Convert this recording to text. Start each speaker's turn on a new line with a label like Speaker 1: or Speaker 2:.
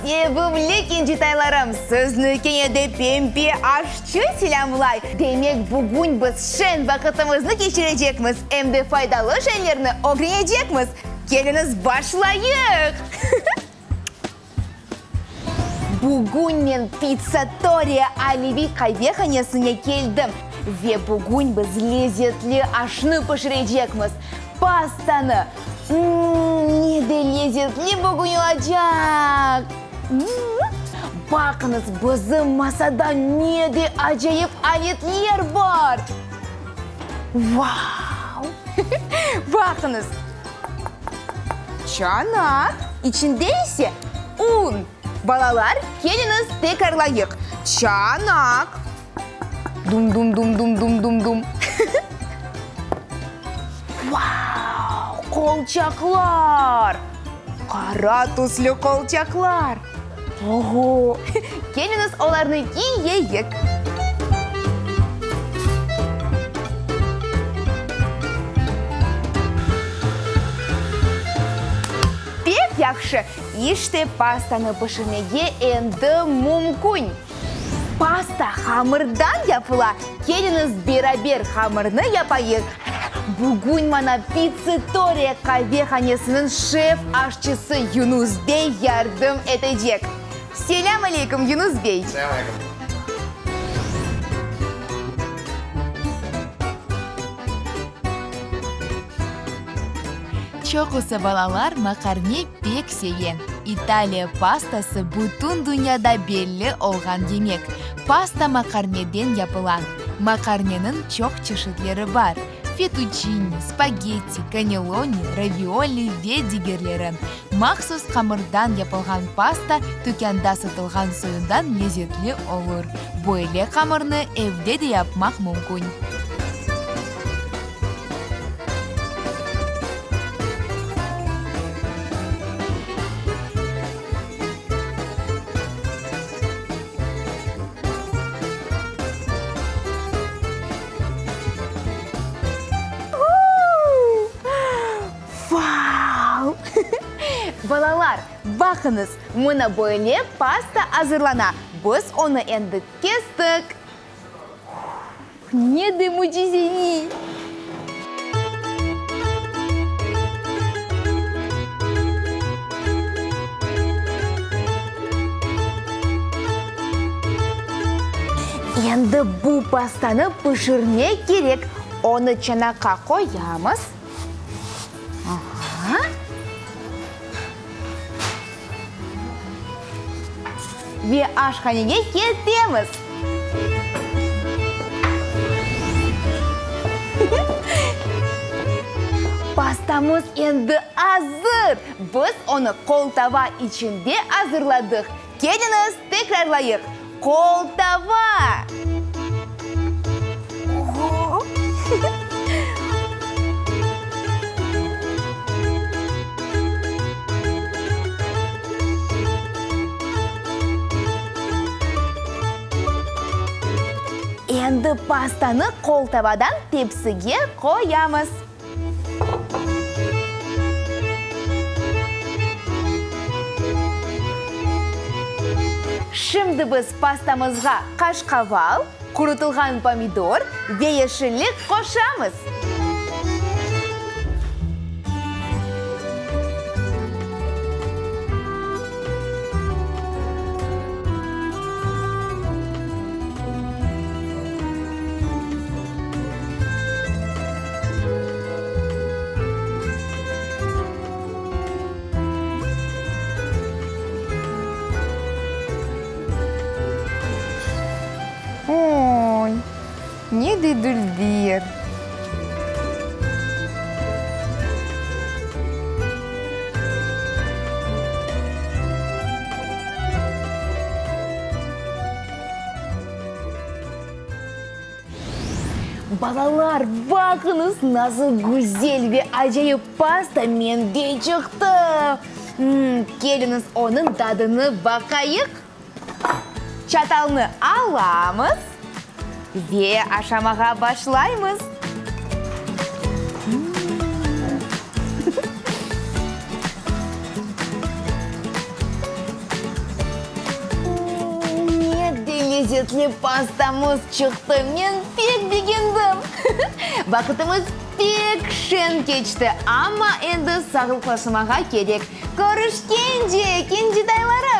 Speaker 1: Sevimli kincitaylarım, sizni kene de Pembe aşçı selâmlay! Demek, bugün biz şeñ vaqıtımıznı keçirecekmiz, em de faydalı şeylerni ögrenecekmiz. Keliñiz, başlayıq! Bugün men Pizzatoriya aileviy qavehanesine keldim ve bugün biz lezetli aşnı pişirecekmiz, pastanı! Mmm, ne de lezetli bugün olacaq! Mmm! Baqıñız, bizim masada ne de acayip aletler bar! Vau! Baqıñız! Çanaq, içinde ise un. Balalar, keliñiz, tekrarlayıq. Çanaq. Dum-dum-dum-dum-dum-dum-dum. Vau, qolçaqlar! Qara tüslü qolçaqlar! Oğo! Keliñiz, olarnı kiyeyik. Pek yahşı! İşte, pastanı pişirmege endi mümkün. Pasta hamırdan yapıla. Keliñiz, beraber hamırnı yapayıq. Bugün maña Pizzatoriya qavehanesiniñ şef aşçısı Yunus bey yardım etecek. Selâm aleyküm, Yunus bey!
Speaker 2: Selâm aleyküm!
Speaker 1: Çoqusı balalar maqarne pek seve. İtaliya pastası bütün dünyada belli olğan yemek. Pasta maqarneden yapıla. Maqarneniñ çoq çeşitleri bar, fetuçini, spagetti, kaneloni, ravioli ve digerleri. Mahsus qamırdan yapılğan pasta tükânda satılğan soyundan lezetli olur. Böyle qamırnı evde de yapmaq mümkün. Vau! Balalar, baqıñız, mına böyle pasta azırlana. Biz onı endi kestik. Ne de mücizeviy! Endi bu pastanı pişirmek kerek. Onı çanaqqa qoyamız. Aha. Ve aşhanege ketemiz. Pastamız endi azır! Biz onı qoltava içinde azırladıq. Keliñiz, tekrarlayıq, qoltava! Endi pastanı qoltavadan tepsige qoyamız. Şimdi biz pastamızğa qaşqaval, qurutılğan pomidor ve yeşillik qoşamız. Oy, ne de dülber! Balalar, baqıñız, nasıl güzel ve acayip pasta mende çıqtı! Mmm, keliñiz, onıñ tadını baqayıq! Çatalnı alamız ve aşamağa başlaymız. Lezetli pastamız çıqtı, men pek begendim. Vaqıtımız pek şeñ keçti, amma endi sağlıqlaşmağa kerek. Körüşkence, kincitaylarım!